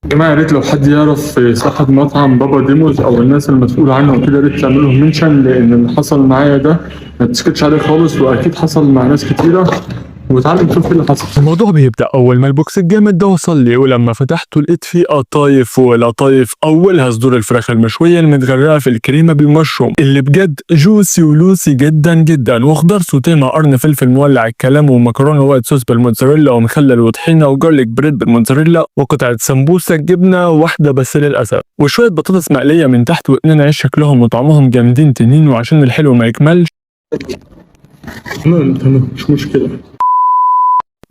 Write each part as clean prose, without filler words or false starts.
يا جماعة يا ريت لو حد يعرف صاحب مطعم بابا ديموز او الناس المسؤولة عنه وكده، يا ريت تعملوا mention، لان اللي حصل معايا ده ما تسكتش عليه خالص، واكيد حصل مع ناس كتيرة. وتعالوا نشوف ايه اللي حصل. الموضوع بيبدأ أول ما ال box الجامد ده وصل لي، ولما فتحته لقيت فيه قطايف ولطايف. أولها صدور الفراخ المشوية المتغرقة في الكريمة بالمشروم اللي بجد juicy ولوسي جدا جدا، وخضار سوتيه مع قرن فلفل مولع الكلام، ومكرونة white sauce بالموتزاريلا، ومخلل وطحينة، و garlic bread بالموتزاريلا، وقطعة سمبوسة جبنة واحدة بس للأسف، وشوية بطاطس مقلية من تحت، واتنين عيش شكلهم وطعمهم جامدين تنين. وعشان الحلو ما يكملش، تمام تمام، مش مشكلة.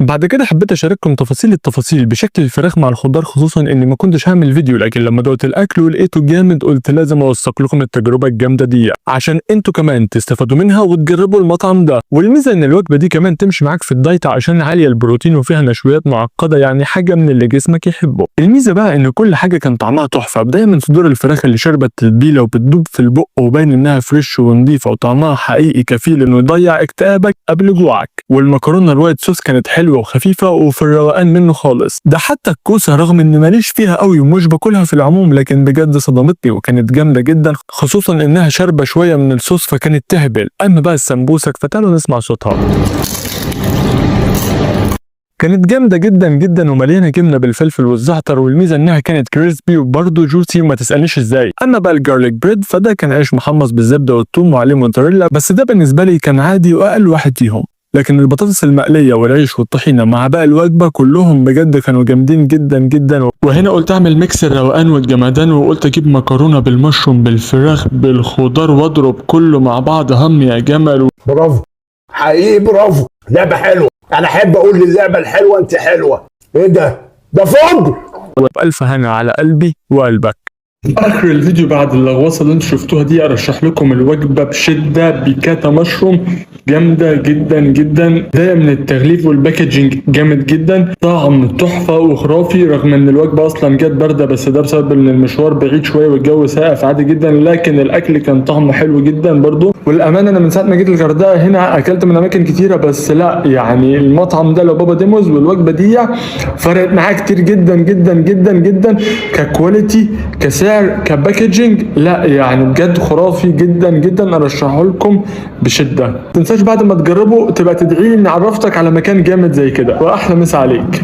بعد كده حبيت اشارككم تفاصيل التفاصيل بشكل الفراخ مع الخضار، خصوصا اني ما كنتش هعمل فيديو، لكن لما دقت الاكل ولقيته جامد قلت لازم اوثق لكم التجربة الجامدة دي عشان انتوا كمان تستفادوا منها وتجربوا المطعم ده. والميزة ان الوجبة دي كمان تمشي معاك في ال diet عشان عالية البروتين وفيها نشويات معقده، يعني حاجة من اللي جسمك يحبه. الميزة بقى ان كل حاجة كان طعمها تحفه، بداية من صدور الفراخ اللي شربت تتبيله وبتدوب في البق وباين انها fresh ونظيفه وطعمها حقيقي كفيل انه يضيع اكتئابك قبل جوعك، والمكرونه ال white sauce كانت حلوة وخفيفة وفي الروقان منه خالص. ده حتى الكوسه رغم ان ماليش فيها قوي ومش باكلها في العموم، لكن بجد صدمتني وكانت جامدة جدا، خصوصا انها شاربه شوية من الصوص فكانت تهبل. اما بقى السمبوسك فتعالوا نسمع صوتها، كانت جامدة جدا جدا ومليانة جبنة بالفلفل والزعتر، والميزة انها كانت crispy وبرضه juicy وما تسألنيش ازاي. اما بقى ال garlic bread فده كان عيش محمص بالزبدة والثوم وعليه موتزاريلا، بس ده بالنسبة لي كان عادي واقل واحد فيهم. لكن البطاطس المقلية والعيش والطحينة مع باقي الوجبة كلهم بجد كانوا جامدين جدا جدا. وهنا قلت اعمل mix الروقان والجمدان، وقلت اجيب مكرونة بالمشروم بالفراخ بالخضار واضرب كله مع بعض. هم يا جمل. برافو، حقيقي برافو، لعبة حلوة. انا احب اقول للعبة الحلوة انت حلوة. ايه ده؟ ده فجر. وبألف هنا على قلبي وقلبك. اخر الفيديو بعد اللغوصه اللي انتوا شفتوها دي، ارشح لكم الوجبة بشده، piccata mushroom جامدة جدا جدا، بداية من التغليف وال packaging جامد جدا، طعم تحفة وخرافي، رغم ان الوجبة اصلا جت باردة بس ده بسبب ان المشوار بعيد شوية والجو ساقع فعادي جدا، لكن الاكل كان طعمه حلو جدا برضو. والامانة انا من ساعة ما جيت الغردقه هنا اكلت من اماكن كتيره، بس لا يعني المطعم ده لو بابا ديموز والوجبه دي فرقت معايا كتير جدا جدا جدا جدا، ك quality كسعر ك packaging، لا يعني بجد خرافي جدا جدا، ارشحه لكم بشده. ما تنساش بعد ما تجربه تبقى تدعي لي اني عرفتك على مكان جامد زي كده، واحلى مسا عليك.